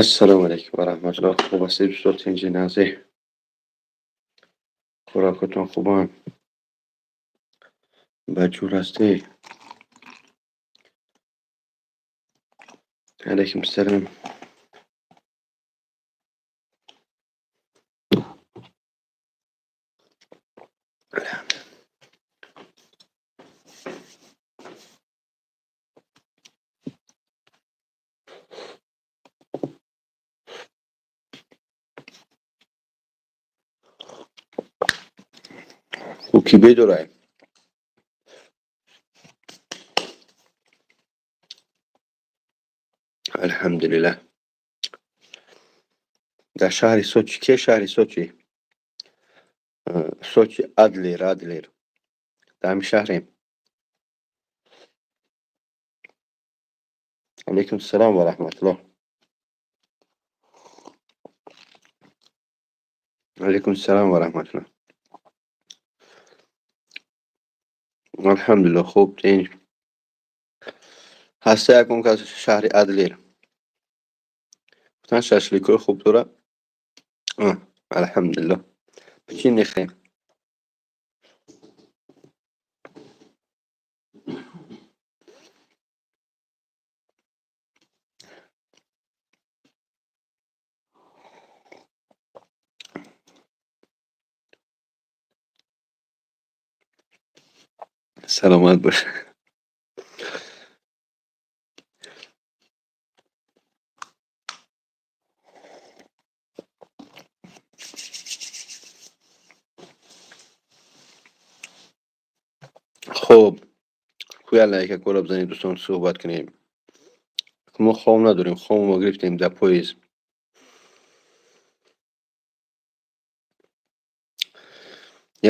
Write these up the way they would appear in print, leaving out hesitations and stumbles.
Ассалому алайкум ва раҳматуллоҳ. Хуб ҳастед, устод? Тинҷи, нағзӣ, хӯрокатон хубанд, ба ҷур ҳастед? Алайкум салом. Хуб, ки бедорай? Алҳамдулиллаҳ. Дар шаҳри Сочи. Ке шаҳри Сочи? Сочи, Адлер, Адлер. Дар ҳамин шаҳрем. Алайкум салом ва раҳматуллоҳ. Алайкум салом ва раҳматуллоҳ. Алҳамдулиллоҳ, хуб, тинҷ. Ҳаста ягон кас шаҳри Адлер? Гуфтан, шашликҳои хуб дорад. Алҳамдулиллоҳ. Чӣ мехӯрем? Саломат бош. Хуб, кӯя лайка кора бизанед, дӯстон, суҳбат кунем. Мо хом надорем, хом мо гирифтем дар поезд.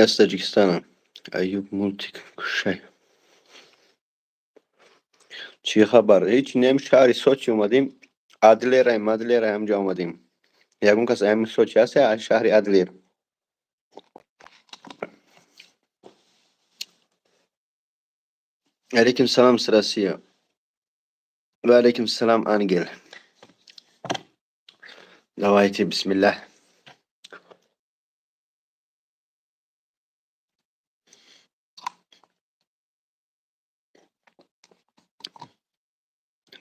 Я с Таджикистана. Аюб мультик кушай. Чӣ хабар? Ҳеҷ нем, шаҳри Сочи омадем. Адлераем, Адлера ҳамҷо омадем. Ягон кас ами Сочи ҳаст, шаҳри Адлер? Алейкум салом с Россия. Ва алейкум салом, Ангел. Давайте, бисмиллах.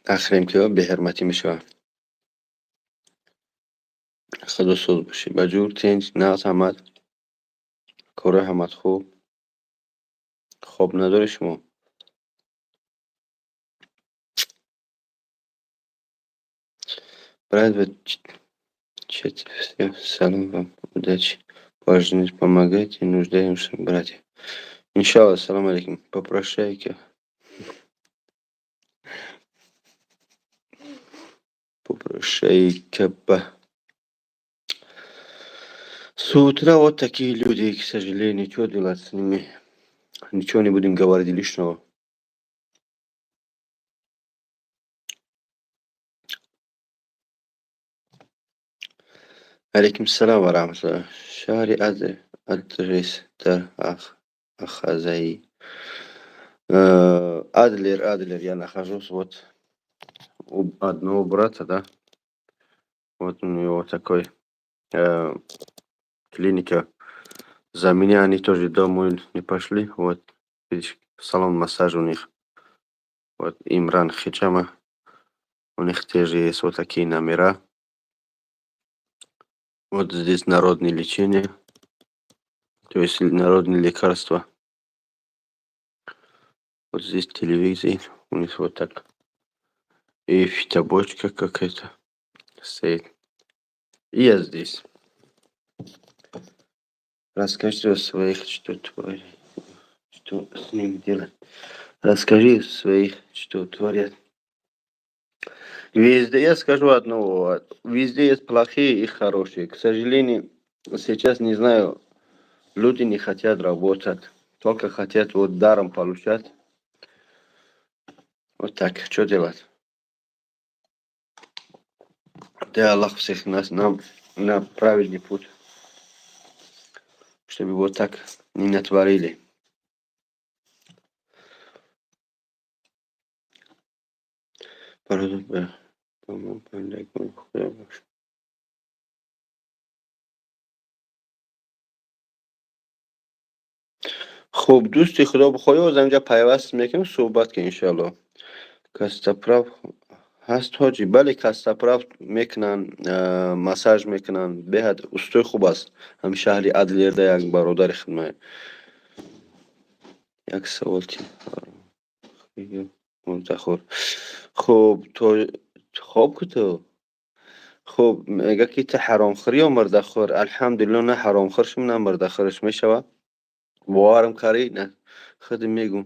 Нахӯрем, ки беҳурматӣ мешавад. Худо соз бошӣ. Ба ҷур, тинҷ, нағз ҳамат. Кори ҳамат хуб. Хоб надоред шумо? Брат, вот салом вам, удачи. По жизни помогайте нуждаемся, братья. Иншаллах, салам алейкум. Попрошайка. Попрошайка. С утра вот такие люди, к сожалению, что делать с ними? Ничего не будем говорить лишнего. Алейкум салам ва раҳматуллоҳ. Шаҳри Адрес дар Ахазаи. Адлер, Адлер, я нахожусь вот у одного брата, да? Вот у него такой клиника. За меня они тоже домой не пошли. Вот, видишь, салон массаж у них. Вот Имран Хичама. У них тоже есть вот такие номера. Вот здесь народное лечение, то есть народные лекарства. Вот здесь телевизор, у них вот так. И фитобочка какая-то стоит. И я здесь. Расскажите о своих, что творят, что с ними делать. Расскажи своих, что творят. Везде, я скажу одно, везде есть плохие и хорошие. К сожалению, сейчас, не знаю, люди не хотят работать, только хотят вот даром получать. Вот так, что делать? Дай Аллах всех нас нам на правильный путь, чтобы вот так не натворили. Ба мо бандагони Худо бошад. Хуб, дӯсти Худо, бихоҳӣ, оз инҷа пайваст мекунем, суҳбат кунем, иншоалло. Костоправ ҳаст, ҳоҷӣ? Бале, костоправ мекунанд, массаж мекунанд, беҳад устои хуб аст. Ҳами шаҳри Адлерда як бародари хидмат. Як савол: мурдахӯр. Хуб, то хоб ку ту. Хуб, мега, ки ту ҳаромхӯр ё мурдахӯр? Алҳамдулилло, на ҳаромхӯршум, на мурдахӯрш мешава. Боварам карӣ, на худи мегум.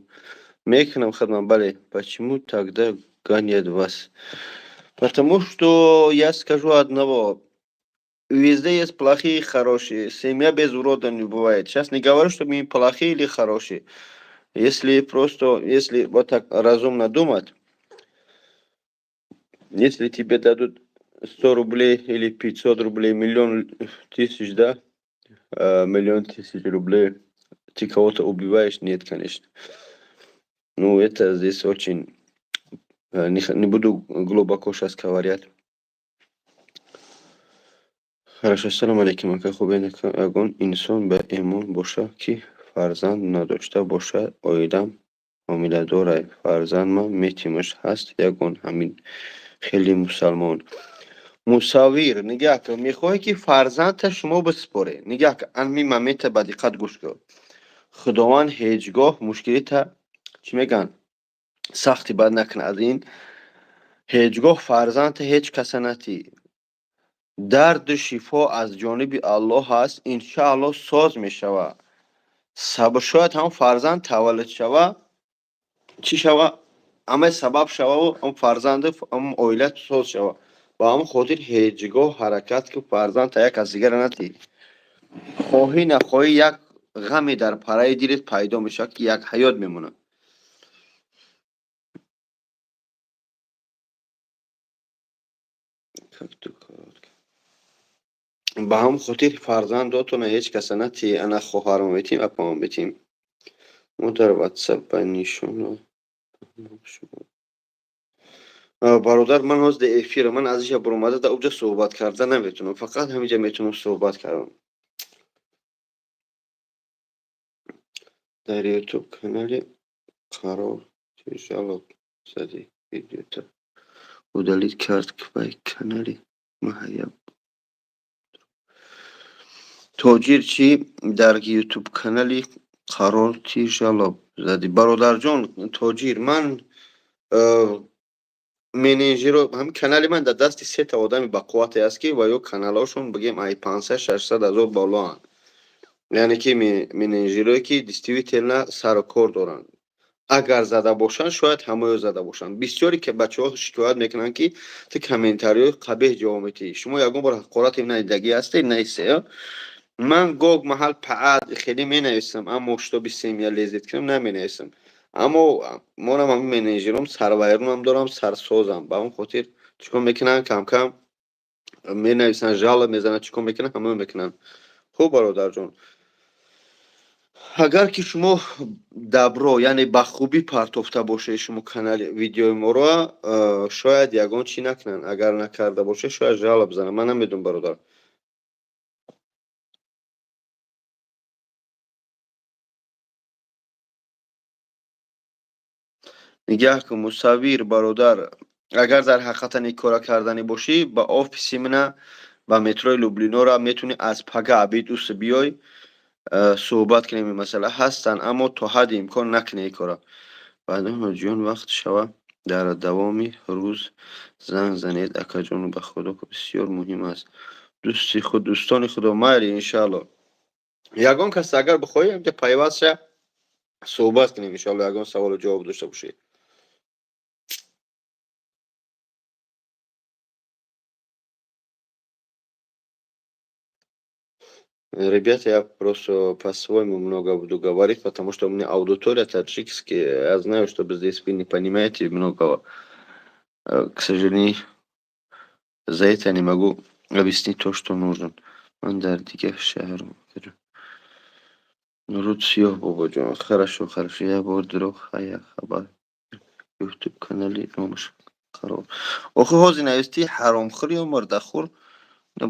Мекунам хидмат, бале. Почему тогда гонят вас? Потому что я скажу одного: везде есть плохие и хорошие. Семья без урода не бывает. Сейчас не говорю, что мы плохие или хорошие. Если просто, если вот так разумно думать, если тебе дадут 100 рублей или 500 рублей, миллион тысяч, да, миллион тысяч рублей, ты кого-то убиваешь? Нет, конечно. Ну, это здесь очень. Не буду глубоко сейчас ковырять. Хорошо, ассалому алайкум, ака, хубед? Ягон инсон ба эмон боша, ки фарзанд надошта бошад, оилам ҳомиладорай, фарзандман метимаш, ҳаст ягон ҳамин хеле мусалмон? Мусаввир, нигаҳ кун, мехоҳӣ, ки фарзандта шумо биспоред. Нигаҳ кун, ҳамин момента ба диққат гӯш кун. Худованд ҳеҷ гоҳ мушкилита, чӣ мегӯянд, сахти бад накунад. Аз ин ҳеҷ гоҳ фарзандта ҳеҷ каса натӣ. Дарду шифо аз ҷониби Аллоҳ аст, иншааллоҳ, соз мешавад. Сабр, шояд ҳам фарзанд таваллуд шава, чӣ шава, ҳамаи сабаб шававу ҳам фарзанду ҳам оила соз шава. Ба ҳамон хотир ҳеҷ гоҳ ҳаракат ки фарзандта як кас дигара натӣ. Хоҳӣ нахоҳӣ, як ғаме дар параи дилат пайдо мешавад, ки як ҳаёт мемонад. Как ту. Ба ҳамон хотир фарзандотона ҳеҷ каса натӣ. Ана хоҳармо метим, апамо метим. Мо дар ватсап ба нишона. Бародар, ман ҳозир дар эфирам, ман аз инҷа баромада дар уҷа суҳбат карда наметавонам, фақат ҳаминҷа метавонам суҳбат кардам. Дар ютуб канали Қарор жалоб задӣ, видеота удалить кард вай канали маҳая. Тоҷир чӣ дар ютуб канали Қарор ти жалоб задӣ? Бародарҷон Тоҷир, ман менеҷеро, ҳамин канали ман дар дасти сета одами бақуввате аст, ки ва ё каналҳошон, бигем, ай 500-600 ҳазор болоанд, яъне ки менеҷерое, ки действительно сару кор доранд. Агар зада бошанд, шояд ҳамаё зада бошанд. Бисёре ки бачаҳо шикоят мекунанд, ки ту комментариҳои қабеҳ ҷавоб медиҳӣ. Шумо ягон бор ҳақорате надидагӣ ҳастед? Наисе. Ман гоҳ маҳал паат хеле менависам, аммо чтобы семья лезет кунам, наменависам. Аммо монам ҳамин менеҷером сарвайронам дорам, сарсозам. Ба он хотир чӣ кор мекунанд? Камкам менависанд, жалоб мезананд, чӣ кор мекунанд, ҳамао мекунанд. Хуб, бародарҷон, агар ки шумо добро, яъне ба хубӣ партофта бошед шумо канали видеои моро, шояд ягон чӣ накунанд. Агар накарда бошед, шояд жалоб зананд, ман намедонам, бародар. Нигаҳ кун, Мусаввир бародар, агар дар ҳақиқатан ин кора карданӣ бошӣ, ба офиси мана, ба метрои Люблинора метавонӣ аз пага обед уси биёй, суҳбат кунем. Ин масъала ҳастанд, аммо то ҳадди имкон накунӣ ин кора. Баъдан, ҳоҷиён, вақт шава, дар давоми рӯз занг занед, акаҷон, ба Худо, бисёр муҳим аст. Дӯсти худ, дӯстони худо, майли, иншаалло. Ягон кас агар бихоҳӣ, инҷа пайваст ша, суҳбат кунем, иншоалло, ягон саволу ҷавоб дошта бошед. Ребята, я просто по-своему много буду говорить, потому что у меня аудитория таджикская. Я знаю, что здесь вы не понимаете многого. К сожалению, за это не могу объяснить то, что нужно. Ман дар дигар шаҳр. Рӯд сиёҳ, бобоҷон. Хорошо, хорошо. Як бор дурӯғ, як хабар. Ютуб канали номаш. Қарор. Охи, ҳозир нависти ҳаромхӯр ё мурдахӯр,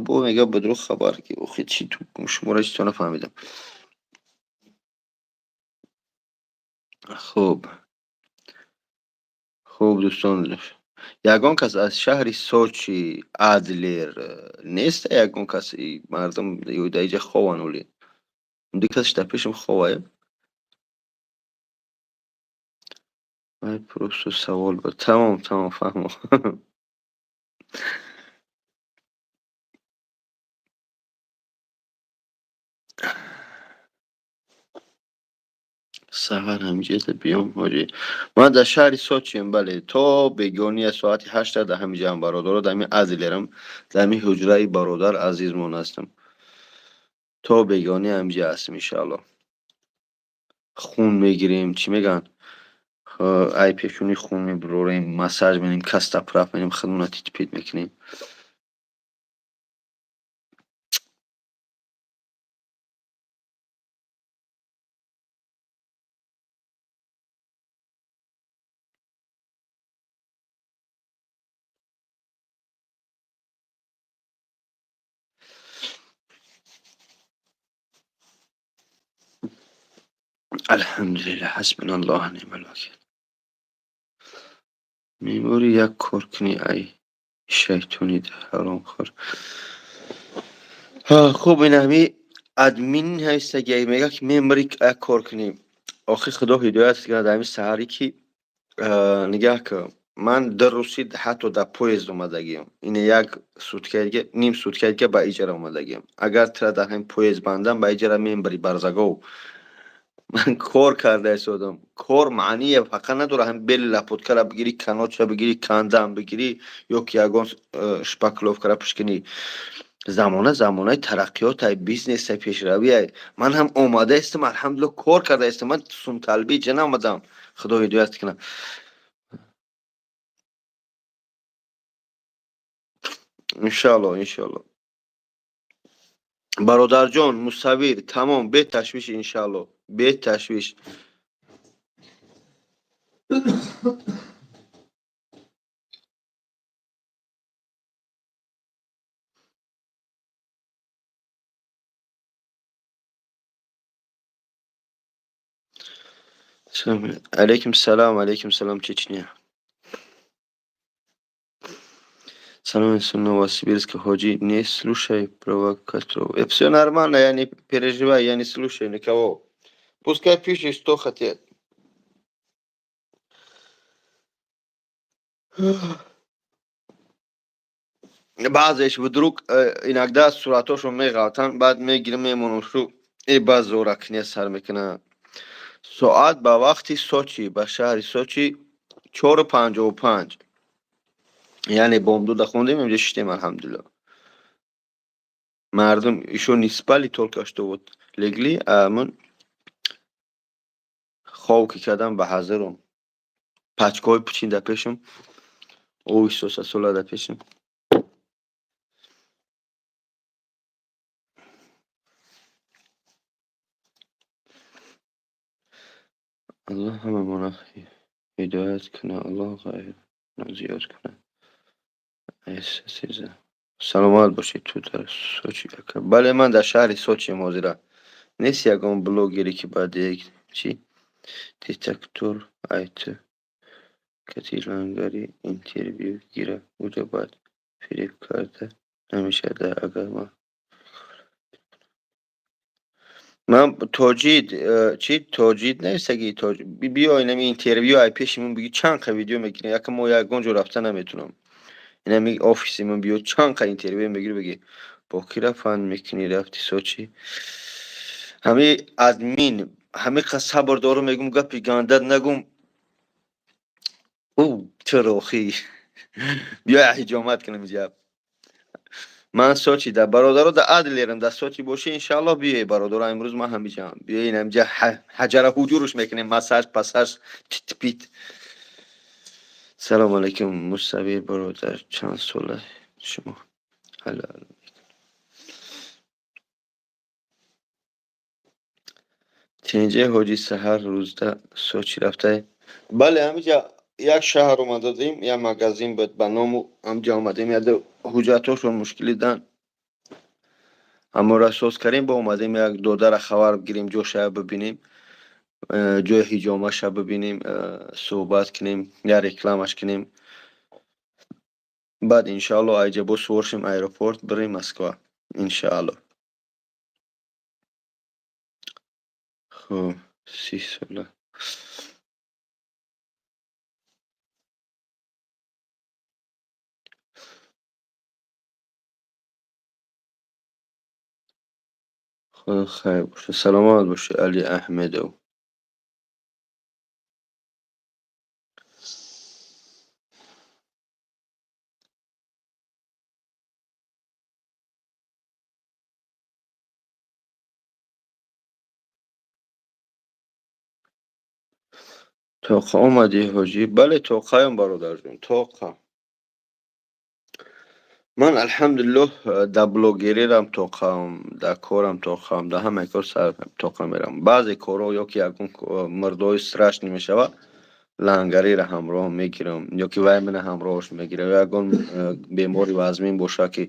бо мега ба дурӯғ хабар ки. Охи, чи ту шуморо чито нафаҳмидам. Хуб, хуб, дӯстон, ягон кас аз шаҳри Сочи, Адлер нест? Ягон кас? Мардум дар иҷа хован, оли ду касш дар пешам ховае. Ай, просто савол буд. Тамом, тамом, фаҳмо. Саҳар ҳамиҷата биём, ҳоҷӣ. Ман дар шаҳри Сочиам, бале, то бегоҳия соати 8 дар ҳамиҷаам, бародаро, дар ҳамин Адлерам, дар ҳамин ҳуҷраи бародар азизмон ҳастам. То бегоҳӣ ҳамиҷа ҳастем, иншаалло. Хун мегирем, чӣ мегӯянд, ай пешони хун мебурорем, массаж менем, костоправ менем, худмона титпит мекунем. Алҳамдулилла, ҳасбуналлоҳ ниъмал вакил. Мемори, як кор кунӣ, ай шайтони ҳаромхӯр. Хуб, ин ҳами админ ҳастаги, мега ки мемори, як кор кунӣ. Охир худо ҳидоят кунад ҳами саҳаре ки нигаҳ кун, ман ду рӯзи ҳатто дар поезд омадагиам. Ин як суткаи дига, ним суткаи дига ба иҷара омадагиам. Агар тира дар ҳамин поезд бандам, ба иҷара мембари, барзагов. Ман кор карда истодам. Кор маъние фақат надорад ҳамин бели лопаткара бигирӣ, каноча бигирӣ, кандам бигирӣ ё ки ягон шпаклёвкара пушкунӣ. Замона замонаи тараққиётай, бизнесай, пешравиай. Ман ҳам омада истам, алҳамдулилла, кор карда истам. Ман сумталбӣ ҷа наомадам. Худо ҳидоят кунад. Иншаалло, иншаалло. Бародарҷон Мусаввир, тамом, беташвиш, иншаалло, беташвиш. Алейкум салом, алейкум салом, Чечня. Салом из Новосибирска, Ходжи, не слушай провокаторов. Все нормально, я не переживаю, я не слушаю никого. Пускай пишет, что хотят. Баъзеш вдруг иногда суратошон меғалтанд, баъд мегирам, мемонам шу э баъд зоракния сар мекунад. Соат ба вақти Сочи, ба шаҳри Сочи 4:55. Яъне бомдода хондем, инҷа шиштем, алҳамдулилло. Мардум ещё не спали, только что вот легли, а ман хов ки кардам, ба ҳазирам. Пачкаҳои пучин дар пешам, ови сосасола дар пешам. Аллоҳ ҳамамонро ҳидоят кунад, Аллоҳ ғайрона зиёд кунад. Саломат бошед. Ту дар Сочи, ака? Бале, ман дар шаҳри Сочиам ҳозира. Нест ягон блогере, ки ба чи детектор айт кати лангари интервю гира? Уҷа баъд фиреб карда намешавад, агар ман тоҷид чи тоҷид нависаги, биё, инами интервю ай пеши ман биги, чанд қа видео мегирем, яка мо ягон ҷо рафта наметунам. Инами офиси ман биё, чанд қа интервю мегири, биги бо ки рафан мекунӣ, рафти Сочи. Ҳами админ ҳами қа сабр дорум, мегум, гапи гандат нагум. Ӯ чаро охи? Биё, ҳиҷомат кунем иҷа. Ман Сочи да, бародаро, да Адлерам, да Сочи бошӣ, иншааллоҳ, биёй, бародаро, имрӯз ман ҳамиҷам. Биёин ҳамиҷа, ҳаҷара ҳуҷуруш мекунем, массаж пассаж, титпит. Салому алайкум, Мусаввир бародар, чанд сола шумо? Ҳало. Тинҷе, ҳоҷи, саҳар рӯзда Сочи рафтае? Бале, ҳамиҷа. Як шаҳр омададем, як магазин буд ба ному ҳамҷа омадем, як ҳуҷҷатҳошон мушкилӣ дан, ҳамонро соз кардем, бо омадем як додара хабар бигирем, ҷоша бибинем, ҷои ҳиҷомаша бибинем, суҳбат кунем, як рекламаш кунем. Баъд иншаалло айҷа бо сувор шем аэропорт, бирем Москва иншаалло. Хуб, 30 сола. Худо хайр бошад, саломат бошед, Али Аҳмедов. Тоқа омадӣ, ҳоҷӣ? Бале, тоқаям, бародарҷон, тоқа. Ман алҳамдулиллоҳ дар блогерирам тоқаам, дар корам тоқаам, дар ҳамаи кор сар тоқа мерам. Баъзе корҳо ё ки ягон мурдои страшный мешавад, лангариро ҳамроҳ мегирам, ё ки вай мана ҳамроҳш мегирам, ё ягон бемори вазмин боша, ки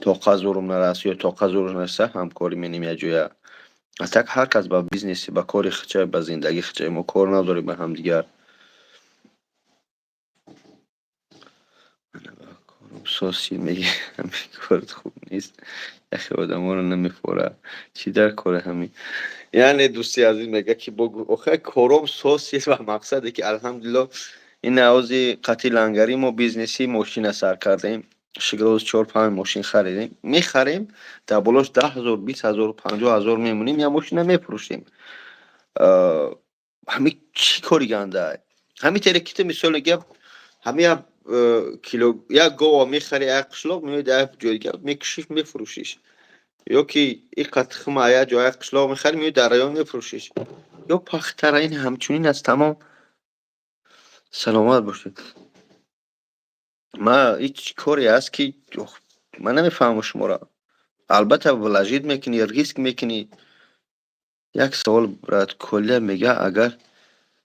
тоқа зурум нарасад ё тоқа зурш нараса, ҳамкорӣ менем якҷоя. А так ҳар кас ба бизнеси, ба кори худша, ба зиндагии худша, мо кор надорем ба ҳамдигар. Соси меги, ҳамин корат хуб нест, яхе одаморо намефора. Чӣ дар кора ҳамин? Яъне дӯсти азиз мега, ки охир кором соси ва мақсаде ки алҳамдулиллоҳ ин навози қатъи лангарӣ мо бизнеси мошина сар кардем. Шукр, чор панҷ мошин харидем, мехарем, дар болош 10 000, 20 000, 50 000 мемонем, як мошина мефурӯшем. Ҳамин чӣ кори гандаа? Ҳамин тере ки ту мисол гап, ҳамин як кило як гова мехари, як қишлоқ меои, дар як ҷои дигар мекушиш, мефурӯшиш, ё ки иқа тухма як ҷо, як қишлоқ мехари, меои дар район мефурӯшиш, ё пахтара, ин ҳамчунин аст тамом. Саломат бошед. Ма ҳеҷ коре ҳаст, ки ман намефаҳмам шуморо. Албатта, вложить мекунӣ, риск мекунӣ. Як савол, брат. Коля мега, агар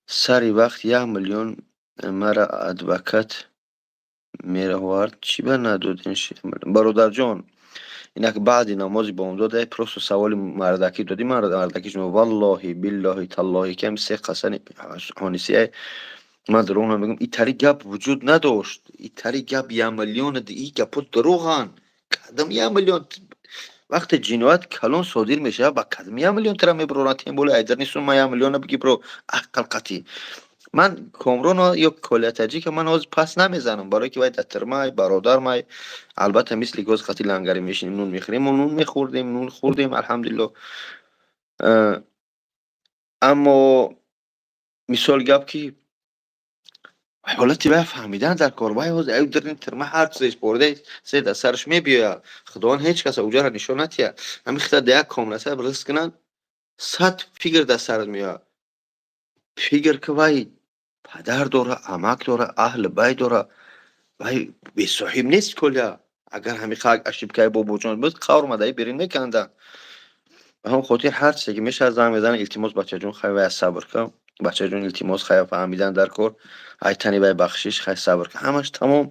сари вақт 1 миллион мара адвокат меравард, чӣ ба надоден? Бародарҷон, инак баъди намози бомдод просто саволи мардакӣ додӣ, ман мардакӣ шумо, валлоҳи, биллоҳи, таллоҳи, ки ҳами се қасани ҳонисия, ман дурӯғ намегӯям, итари гап вуҷуд надошт. Итари гап 1 миллион, и гапҳо дурӯғанд. Кадом 1 миллион? Вақте ҷиноят калон содир мешавад, ба кадом 1 миллион тара мебуроранд? Тем более айдар нестум, ман 1 миллиона биги биро ақл қатъӣ. Ман Комрон ё Коля Таҷика ман ҳозир пас намезанам, барое ки вай дар тирмай бародармай. Албатта, мисли ки ҳозир қатъи лангарӣ мешинем, нун мехӯрем, мо нун мехӯрдем, нун хӯрдем, алҳамдулиллоҳ. Аммо мисол гап, ки ҳолати вай фаҳмидан дар кор, вай ҳозир аю дарни тирма ҳар чизеш борида се дар сараш мебиёяд. Худованд ҳеҷ каса уҷара нишон натиҳад. Ҳамин хита дар як комната риск кунанд, сад фикр дар сарат меояд. Фикр ки вай падар дора, амак дора, аҳли байт дора, вай бесоҳиб нест. Коля агар ҳамин ошибкаи бобоҷон буд, қавр мадаи берин меканданд. Ба ҳамон хотир ҳар чизе ки мешавад, занг мезанад: «Илтимос, бачаҷон, хай вай сабр кун, бачаҷон, илтимос, хай фаҳмидан дар кор, ай тани вай бахшиш, хай сабр кун», ҳамаш тамом.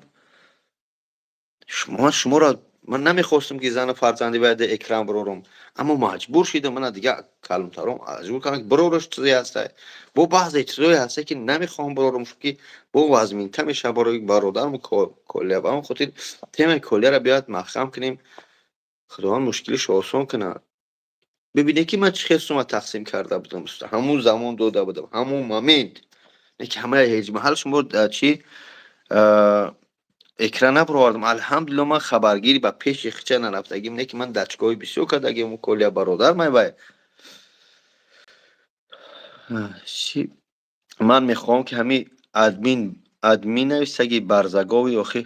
Ман шуморо ман намехостам, ки зану фарзанди вай дар экран бирорам, аммо маҷбур шидам. Мана дигар калонтаром маҷбур кардам, ки бирораш. Чизе ҳаста, бо баъзе чизое ҳаста, ки намехоҳам бирорам, чунки бо вазминта мешавад барои бародарам Коля. Ба ҳамон хотир темаи Коляро биёяд маҳкам кунем, Худованд мушкилишо осон кунад. Бибинед, ки ман чӣ хел сума тақсим карда будам, ҳамун замон дода будам, ҳамун момент, не ки ҳамаи ҳеҷ маҳал шумо чӣ экран набаровардам. Алҳамдулилло, ман хабаргири ба пеши хича нарафтагим, не ки ман дачкоҳои бисёр кардагим. Коля бародар ман вай ман мехоҳам, ки ҳамин админ, админ нависаги барзагови охи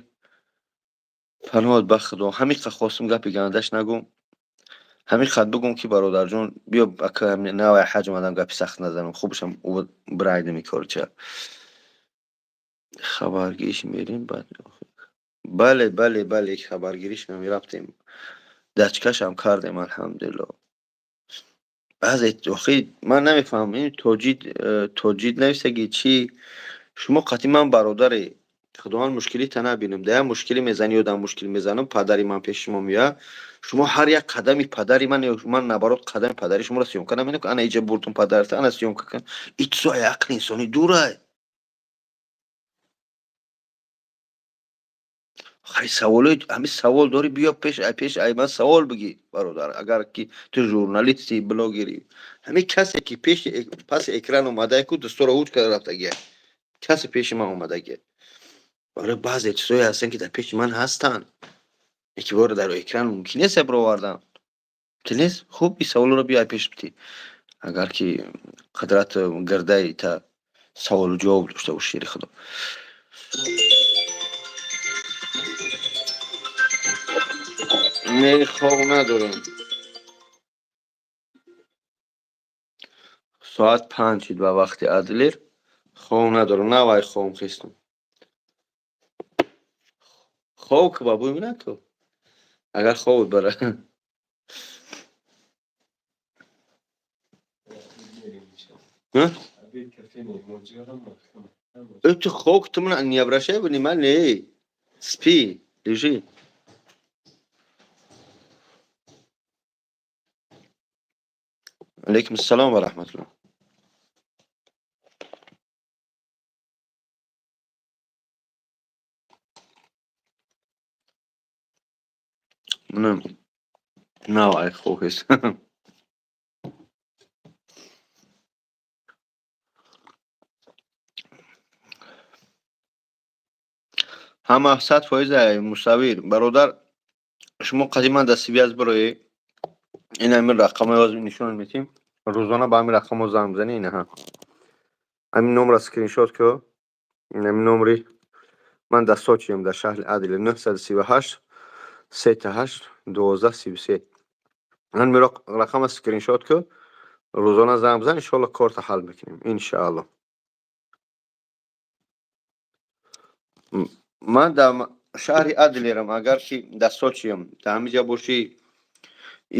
паноҳат ба Худо. Ҳамин қа хостум, гапи гандаш нагӯм, ҳамин қад бигӯм, ки бародарҷон, биё, навай ҳаҷ омадам, гапи сахт назанам, хубшам бирайдем корча. Хабаргириш мерем баъд. Бале, бале, бале, хабаргириш мерафтем, дачкашам кардем, алҳамдулилло. Баъзе охи ман намефаҳмам, ин тоҷид, тоҷид нависаги чӣ? Шумо қатъи ман бародаре, Худованд мушкилита набинам. Да як мушкилӣ мезанӣ ё дар мушкил мезанам, падари ман пеши шумо меояд. Шумо ҳар як қадами падари ман ё ман наоборот қадами падари шуморо съёмка намекунам. Ана иҷа бурдум падарта, ана съёмка кун. Ин чизо ақли инсонӣ дурай. Хай, саволои ҳамин савол дорӣ, биё пеш пеш ай ман савол бигӣ, бародар. Агар ки ту журналисти, блогери. Ҳамин касе ки пеши паси экран омадае ку дастора ҳуҷ карда рафтагия. Касе пеши ман омадагия. Барои баъзе чизое ҳастанд, ки дар пеши ман ҳастанд. Яке бора дар экран мумкин нест бировардан. Ту нест? Хуб, ин саволро биё пеш битӣ. Агар ки қудрат гирдаи та саволу ҷавоб дошта бошӣ, шери Худо. Не, хоб надорам. Соат 5 шид ба вақти Адлер. Хоб надорам, навай хобм хестам. Хоб ки ба бӯй наку. Агар хобот бара. Ту хоб, ту не обращай внимания. Спи, лежи. Алейкум ассалом ва раҳматуллоҳ. Нав ай хоб ҳест. Ҳама 100% ай мусаввир. Бародар, шумо қадиман дар связь бироед. Ин ҳамин рақамҳои ҳозир нишон метиҳем. Рӯзона ба ҳамин рақамҳо занг бизанед, инаҳа. Ҳамин номро скриншот кун. Ин ҳамин номри ман дар Сочиам, дар шаҳри Адлер 938 38 12 33. Ҳамин рақамро скриншот кун. Рӯзона занг бизан, иншоалло корта ҳал мекунем. Иншоалло. Ман дар шаҳри Адлерам, агар ки дар Сочиам, дар ҳамин ҷо бошӣ,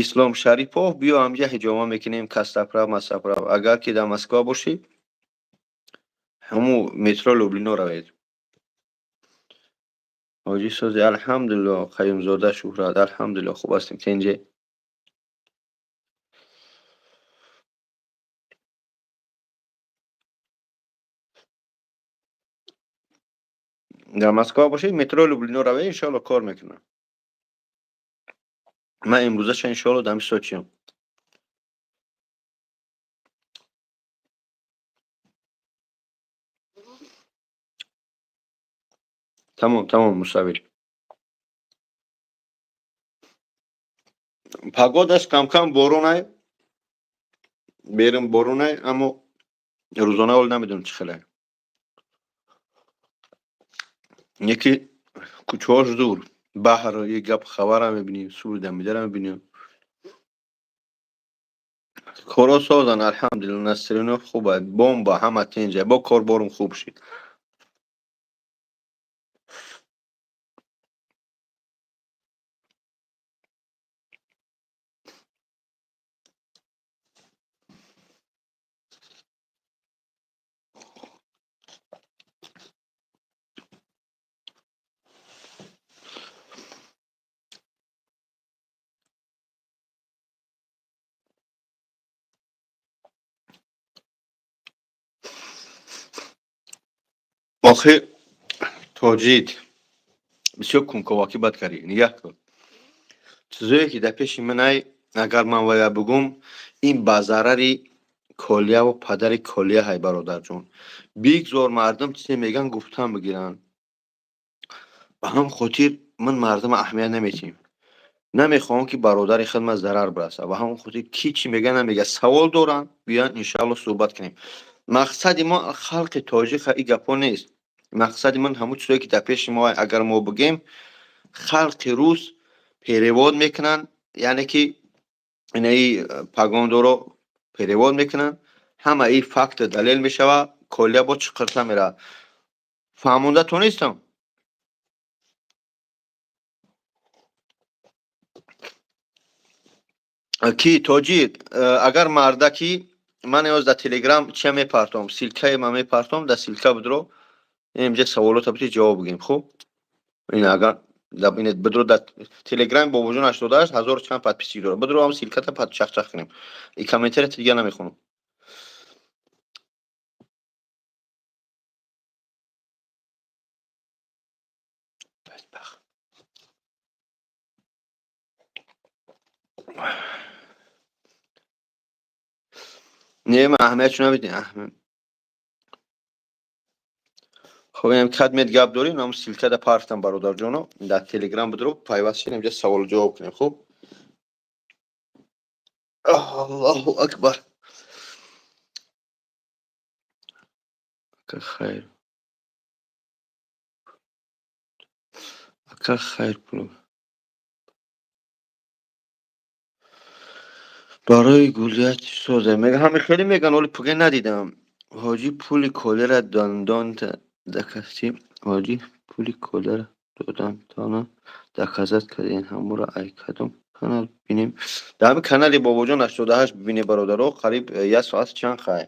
Ислом Шарипов, биё ҳамҷа ҳиҷома мекунем, костоправ, мастоправ. Агар ки дар Москва бошӣ, ҳамун метро Люблино равед. Ҳоҷӣ сози, алҳамдулиллоҳ, Қаюмзода Шӯҳрат, алҳамдулиллоҳ, хуб ҳастем, тенҷе. Дар Москва бошед, метро Люблино равед, иншоалло кор мекунам. Ман имрӯзаша иншоалло дар ҳамин Сочиам. Тамом, тамом, мусаввир. Погодаш кам-кам боронай. Берун боронай, аммо рӯзона ҳол намедонам чӣ хелай. Яке кӯчаҳош дур, баҳр, як гап хабарам мебинӣ, сури дамидаро мебинӣ. Корҳо созанд, алҳамдулиллоҳ, настроение хуб ай, бомба, ҳама тенҷа, бо корборум хуб шид. Охир тоҷид бисёр кунковакӣ бад кардӣ. Нигаҳ кун. Чизое ки дар пеши манай, агар ман вая бигӯм, ин ба зарари колияву падари колия ҳай, бародарҷон. Бигзор мардум чизе мегӯянд, гуфтан бигиранд. Ба ҳамин хотир ман мардума аҳамият наметиҳем. Намехоҳам, ки бародари хидмат зарар бирасад. Ба ҳамон хотир ки чӣ мегӯяд, намегӯяд. Савол доранд, биёянд, иншоалло суҳбат кунем. Мақсади мо халқи тоҷика ин гапҳо нест. Мақсади ман ҳамун чизое ки дар пеши мо, агар мо бигӯем, халқи рус перевод мекунанд, яъне ки инаи погондоро перевод мекунанд. Ҳама ин факт далел мешавад, колия бо чиқирта меравад. Фаҳмонда тонистам? Ки тоҷик, агар мардаки ман ёз дар Телеграм чия мепартом, ссылкаи ман мепартом, дар ссылка будро. Инҷа саволота бити ҷавоб бигем. Хуб, ин агар бидро дар телеграми Бобоҷон 88 ҳазору чанд подписчик дорад. Бидро ҳам ссылка та чахчах кунем. И комментария дига намехонам. Не, ман аҳамиятшо намедиҳам. Хоб, инам кадмет гап дорем, ҳам ссылка да партам, бародарҷоно, дар телеграм бидро пайваст шед, инҷа саволу ҷавоб кунем. Хуб, Аллоҳу акбар. Ака хайр, ака хайр, пул барои гулият созе мега, ҳами хеле меган, оли пуге надидам. Ҳоҷӣ, пули колера дандонта дакасти, ҳоҷӣ, пули колера додантона доказать кардем, ҳамуро ай кадом канал бинем? Дар ҳами канали Бобоҷон 88 бибине, бародаро, қариб як соат чанд хай.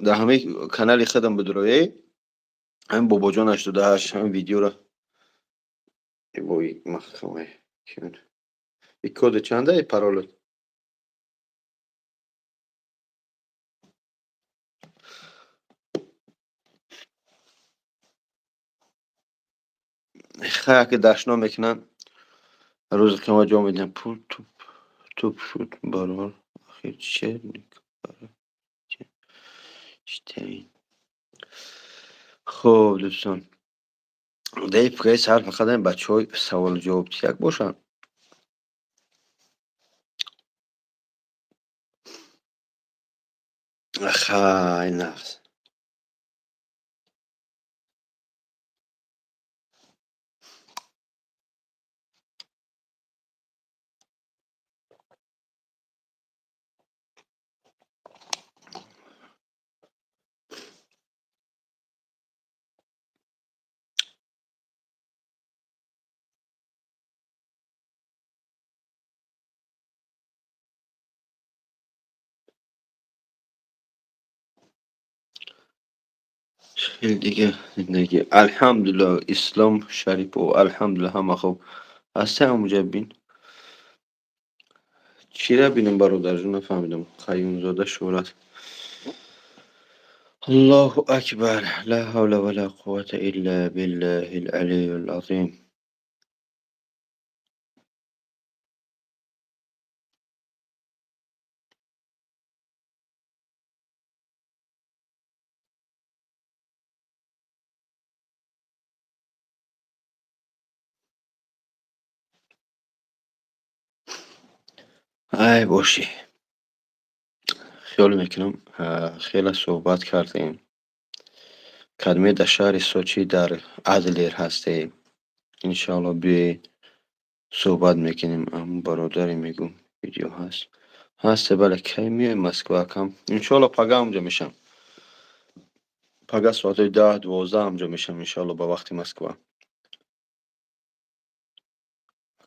Дар ҳамаи канали худам бидроe, ҳамин Бобоҷон 88, ҳамин видеоро. Вой, махкамай. И коди чанда, и паролот? Хая ки дашном мекунанд, рӯзи қиёмат ҷавоб медиҳанд. Пул туп туп шуд, барор, ахир че читаин. Хуб, дӯстон, даи пукаи сар фақат ҳамин бачаҳои саволу ҷавоб як бошанд. Хай, нағз. Хеле дига зиндагӣ, алҳамдулилло. Ислом Шарипов, алҳамдулилло, ҳама хуб ҳастаи. Ҳамуҷа бин. Чира бинам, бародарҷон, нафаҳмидам. Қаюмзода Шӯҳрат. Аллоҳу акбар, ла ҳавла ва ла қуввата илла биллаҳил алийил азим. Ай бошӣ, хиёл мекунам, хеле суҳбат кардем. Кадме дар шаҳри Сочи, дар Адлер ҳастем, иншоалло, биёед, суҳбат мекунем. Ам бародаре мегӯм, видео ҳаст, ҳасте, бале. Кай меои Москва, акам? Иншоалло, пага ҳамҷо мешам. Пага соатҳои 10, 12 ҳамҷо мешам, иншоалло, ба вақти Москва.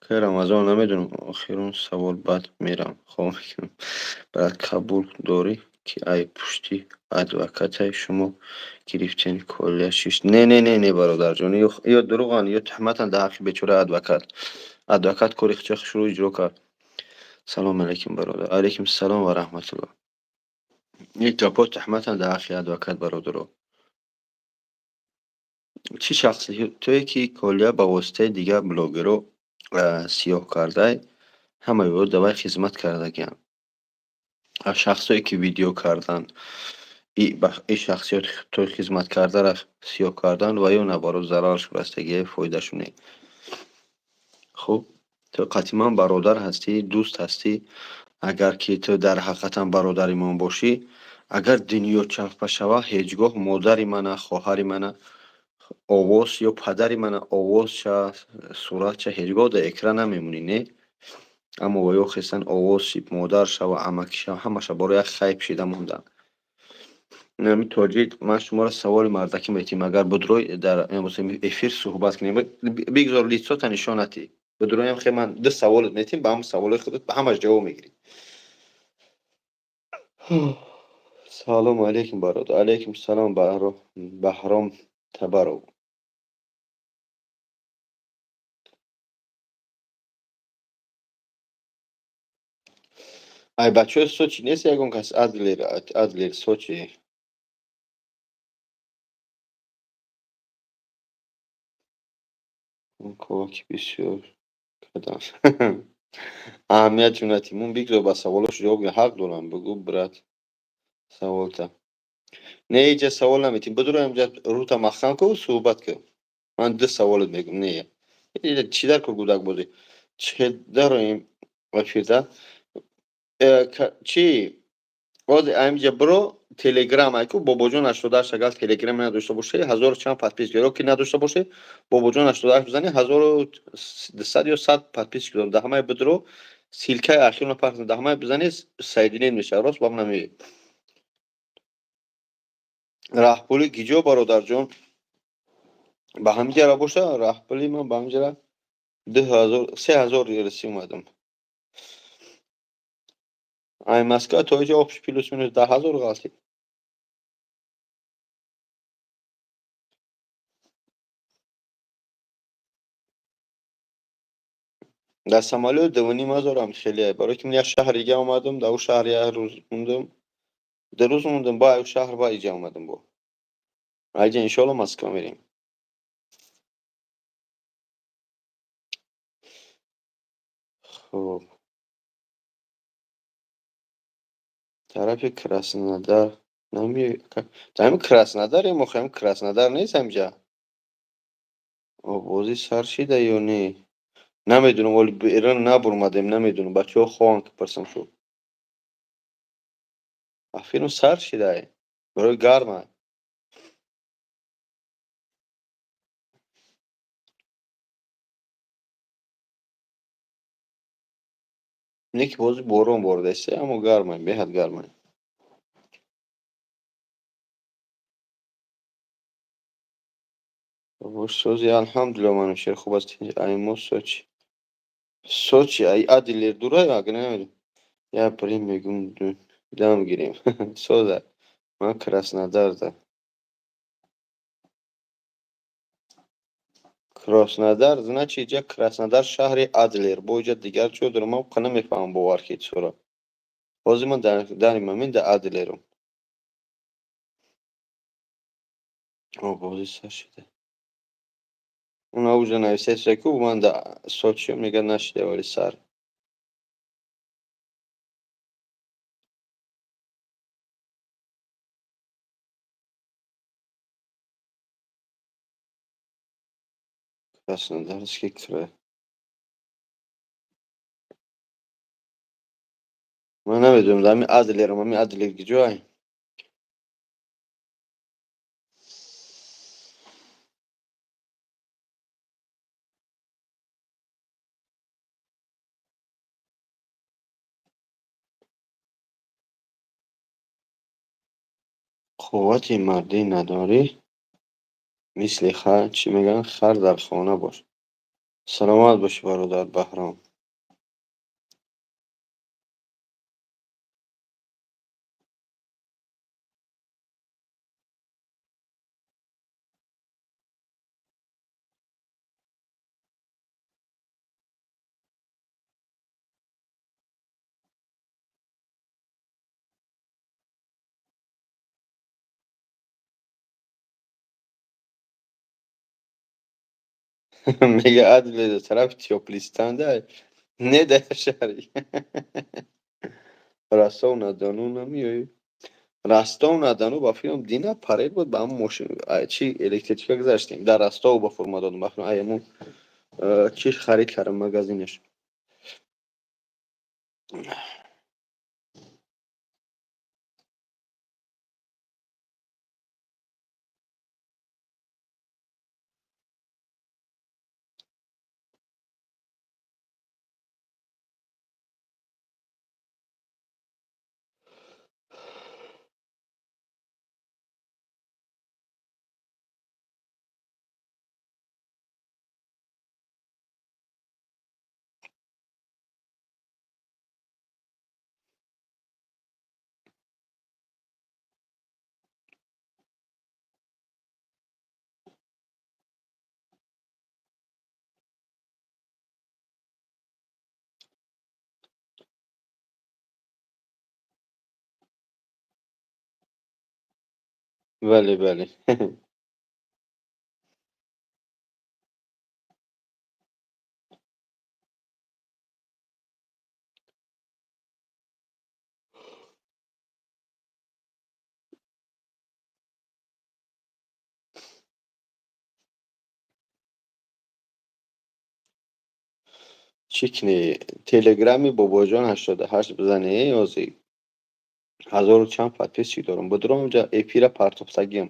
Акай Рамазон, намедонам, охирон савол, баъд мерам, хоб мекунам. Брат, қабул дорӣ, ки ай пушти адвокатай шумо гирифтен колия шишт? Не, не, не, не, бародарҷон, ё дурӯғанд, ё туҳматанд дар ҳаққи бечора адвокат. Адвокат кори худашро иҷро кард. Салом алейкум, бародар. Алейкум салом ва раҳматулло. Ин гапҳо туҳматанд дар ҳаққи адвокат, бародаро. Чӣ шахсиятое, ки колия ба воситаи дигар блогерро сиёҳ кардай, ҳамаи ӯ давай хизмат кардагианд. Шахсое, ки видео карданд, и шахсиятҳои хизматкардара сиёҳ кардан ва ё наоборот, зарараш расидагия, фоидашу не. Хуб, ту қатъиман бародар ҳастӣ, дӯст ҳастӣ. Агар ки ту дар ҳақиқатан бародари мон бошӣ, агар дунё чапа шава, ҳеҷ гоҳ модари мана, хоҳари мана овоз ё падари мана овозша, суратша ҳеҷ гоҳ дар экран намемонӣ, не? Аммо ва ё хестан овоз модар шава, амакиша, ҳамаша барои як хайп шида монданд. Ами тоҷик, ман шуморо саволи мардакӣ метиҳам, агар будрой дар эфир суҳбат кунем, бигзор лицо та нишон натиҳ. Бидроям хе, ман ду саволат метиҳам, ба ҳамон саволои худат ба ҳамаш ҷавоб мегирӣ. Салому алейкум, бародар. Алейкум салом, Баҳром Табаров. Ай, бачаҳои Сочи нест ягон кас? Адлер, Адлер, Сочи. Коваки бисёр кардам. Аҳамият ҷунати мун бигзор, ба саволош ҷавоб, ҳақ дорам. Бигӯ, брат, саволта. Не, иҷа савол наметим. Бидуро, инҷа рута махкам ку, суҳбат ку. Ман ду саволат мегӯм. Не, чӣ дар ку, гудакбозӣ чӣ дароем эфирда? Чӣ, ҳозир аинҷа биро, Телеграм айку, Бобоҷон 88. Агар Телеграм надошта бошӣ, ҳазору чанд подписчик ё ки надошта бошӣ, Бобоҷон 88 бизанӣ, 1200 ё 100 подписчик дорам. Дар ҳамаи бидро, ссылка и архивно пахш, дар ҳамаи бизанӣ, соединение мешавад, рост ба намеоӣ. Раҳпулӣ гиҷо, бародарҷон? Ба ҳамин ҷара боша. Раҳпулӣ, ман ба ҳамин ҷара 2000, 3000 ресӣ омадам. Ай Москва то иҷа общий плюс минус 10 000 ғалтид. Дар самолёт 2500-ам хеле, барои ки ман як шаҳри дига омадам, дар ӯ шаҳр як рӯз мондам, 2 рӯз мондам, ба ӯ шаҳр, ба иҷа омадам, бо айҷа иншоалло Москва мерем. Хуб, тарафи Краснодар намеои? Ҳами Краснодарем охи, ҳами Краснодар нест ҳамҷа? Обозӣ сар шида ё не, намедонам, вале берун набурмадем, намедонам. Бачаҳо хоҳанд, ки пурсам шуд. Афирм, сар шидай, барои гарма. Не ки бози борон боридаиста, аммо гармай, беҳад гармай. Бош, сози, алҳамдулилла, манушер хуб аст. Аймо Сочи, Сочи ай Адлер дурай, агар намедонам. Я бирем, мегум, дам гирем. Соза, ман Краснодарда. Краснодар, значит, иҷа Краснодар, шаҳри Адлер, бо иҷа дигар ҷо дорам, ман қа намефаҳмам, бовар ки чора. Ҳозир ман дар ин момент дар Адлерам. Обозӣ сар шида. Уна уже нависаеста ку, ман дар Сочи, мега, нашида, вале сар. Краснодарский край. Ман намедонам, дар ҳамин Адлерам, ҳамин Адлер киҷоай? Қуввати мардӣ надорӣ, мисли хар, чӣ мегӯянд, хар дар хона бош. Саломат бошӣ, бародар Баҳром. Мега, Адлер тарафи Тёплый Стан не, дар шаҳри Ростов на Дону намеоӣ? Ростов на Дону ба филм дина паред буд, ба ҳамн мошин чи электричка гузаштем, дар Ростов ба фурма додам, ба филм ай ҳамун чиш харид кардам, магазинаш. Бале. Чӣ кунӣ? Телеграми Бобоҷон 88 бизанӣ, ҳозир ҳазору чанд подписчик дорам. Будурам онҷа, эфира партофтагиам.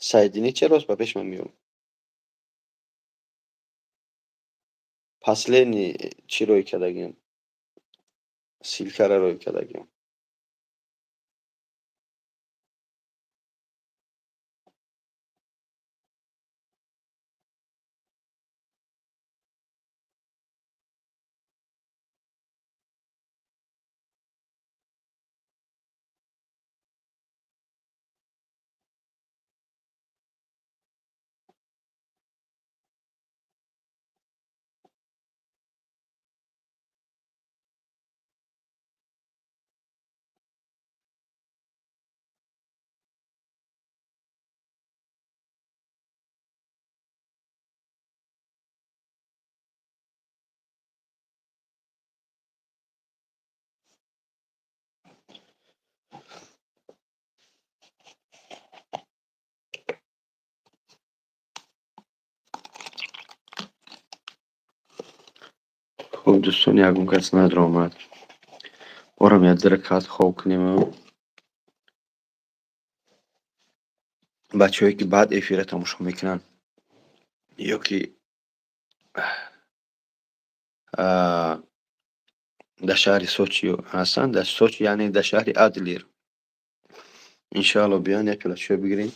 Сайдинӣ ча рост ба пеш ман меём. Последний чӣ рӯй кардагиам? Ссылкара рӯй кардагиам. Хуб, дӯстон, ягон кас надромад. Борам як ракат хоб кунем. Бачаҳое, ки баъд эфира тамошо мекунанд ё ки дар шаҳри Сочи ҳастанд, дар Сочи, яъне дар шаҳри Адлер, иншоалло биён, як пиёла чой бигирем,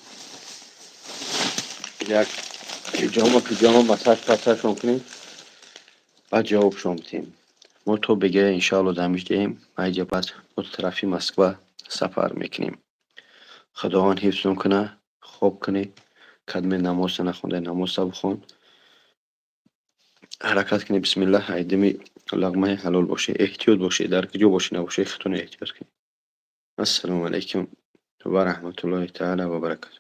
як ҳиҷома пиҷома массаж пассажшон кунем, баъд ҷавобшон бидиҳем. Мо то бегая иншоалло дамиждиҳем, айҷа баъд мо тарафи Москва сафар мекунем. Худованд ҳифзтон кунад, хоб кунед, кадме намоза нахонда, намоза бихон. Ҳаракат кунед, бисмиллаҳ, айдими луқмаи ҳалол бошед, эҳтиёт бошед, дар куҷо бошед набошед, худтонро эҳтиёт кунед. Ассалому алайкум ва раҳматуллоҳи таала ва баракатуҳ.